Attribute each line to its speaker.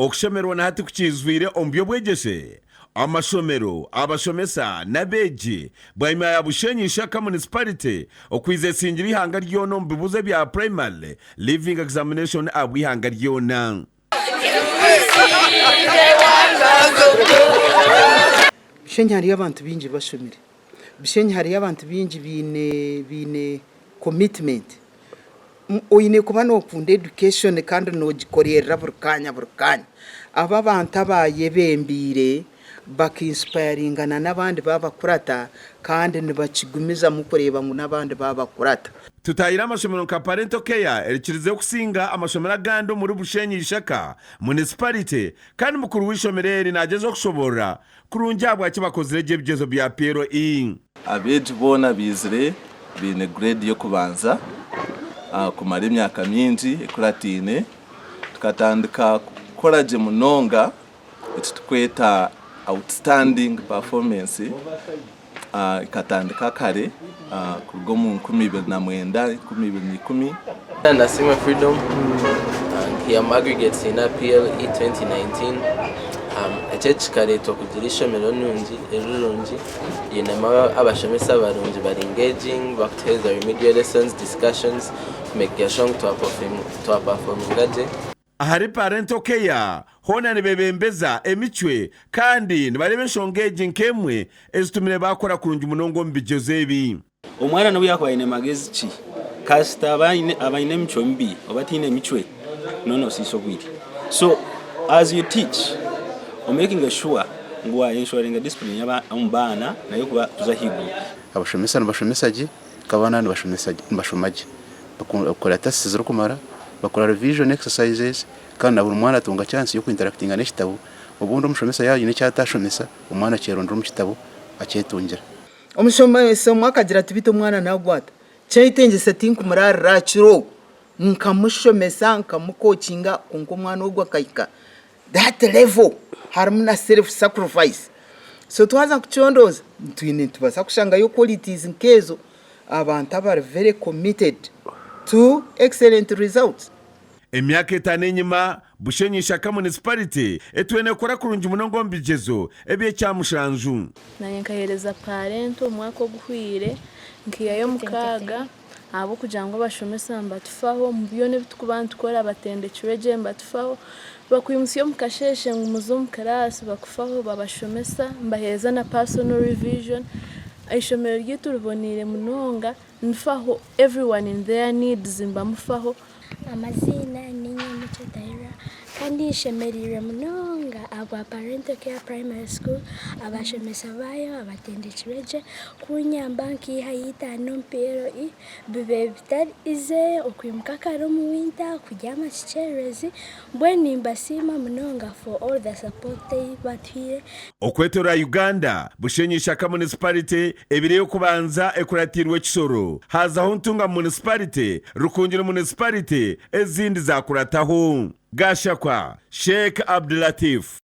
Speaker 1: Okushemererwa na hati kukiizwire omu by'obwegyese, amashomero, abashomesa n'abeegi bwanyima ya Bushenyi Ishaka Municipality okwiza esingire eihanga ryona omu bibuuzo ebya Primary Leaving Examination ahabw'eihanga ryona.
Speaker 2: Bushenyi hariyo abantu baingi bashomire. Bushenyi hariyo abantu baingi baine baine commitment. Oine kuba nookunda education kandi noogikorerera buri kaanya buri kaanya. Abo abantu abaayebembeire baka inspiringana n'abandi baabakurata kandi nibakigumizamu kureeba ngu n'abandi baabakurata.
Speaker 1: Tutaahire amashomero nka Parental Care erikirizeho kusinga amashomero agandi omuri Bushenyi Ishaka Municipality kandi mukuru w'eishomero eri nagyezaho kushoboorora kurungi ahabwaki bakozire gye ebigyezo bya PLE.
Speaker 3: Abeegi boona baizire baine grade y'okubanza kumara emyaka mingi ekurataine. Tukatandika kukora gye munonga eki turikweta outstanding performance ekatandika kare kuruga omu 2009, 2010.
Speaker 4: Nasiimwe Freedom nkihamu aggregates ina PLE 2019 eki kikareetwa kugira eishomero rirungi ryinemu abashomesa barungi bari engaging bakutuheereza remedial lessons, discussions kumakinga sure ngu twapafominga gye.
Speaker 1: Ahari Parental Care hoona nibebembeza emicwe kandi nibareeba enshonga egi nk'emwe ezitumire baakora kurungi munonga omu bigyezo ebi.
Speaker 5: Omwana n'obu yaakuba aine magezi ki, kasita aba aine emicwe mibi oba ataine micwe, nooba noosiisa obwire. So as you teach, omekinge sure ngu wa enshuwaringa disipurine omu baana nayo kuba kuza ahaiguru.
Speaker 6: Abashomesa nibashomesa gye, nk'abaana nibashoma gye. Bakora tasks zirikumara, bakora revision exercises kandi na buri mwana atunga chance y'oku interactinga n'ekitabo. Obundi omushomesa yaaba aine eki atashomesa, omwana akyerondera omu kitabo akyetungira.
Speaker 2: Omushomesa omwe akagira ati, Beitu omwana naagwata. Kyetengyesa tinkumuraarira aha kiro. Nkamushomesa, nkamukokinga kwonka omwana ogwo akahika that level harimu na self sacrifice. So twaza kucondooza twine nitubaasa kushangayo qualities nk'ezo abantu abari very committed to excellent results.
Speaker 1: Emyaka etaano enyima, Bushenyi Ishaka Municipality etwire nekora kurungi munonga omu bigyezo eby'ekyamushanju.
Speaker 7: Naanye nkaheereza parento omwaka oguhweire, nkaihayo mukaaga ahabw'okugira ngu abashomesa nibatufaho omu byona ebi turikuba nitukora batendekirwe gye nibatufaho, bakwimutsya omu kasheeshe ngu muze omu kiraasi bakufaho babashomesa, nibaheereza na personal revision. Eishomero ryaitu riboneire munonga, nifaho everyone in their needs nibamufaho.
Speaker 8: Amaziina ninye Mucyo Tahirah kandi nshemereirwe munonga ahabwa Parental Care Primary School, abashomesa baayo abatendekirwe gye kunyamba nkaihayo eitaano omu PLE bibaire bitari easy okwimuka kare omu winter kubyama kikyererezi mbwenu nimbasiima munonga for all the support ei batuhaire.
Speaker 1: Okwetoorora Uganda, Bushenyi Ishaka Municipality ebiri ey'okubanza ekuratiirwe Kisoro, haazaho Ntungamo Municipality, Rukungiri Municipality ezindi zaakurataho. Gashakwa, Sheikh Abdulatif.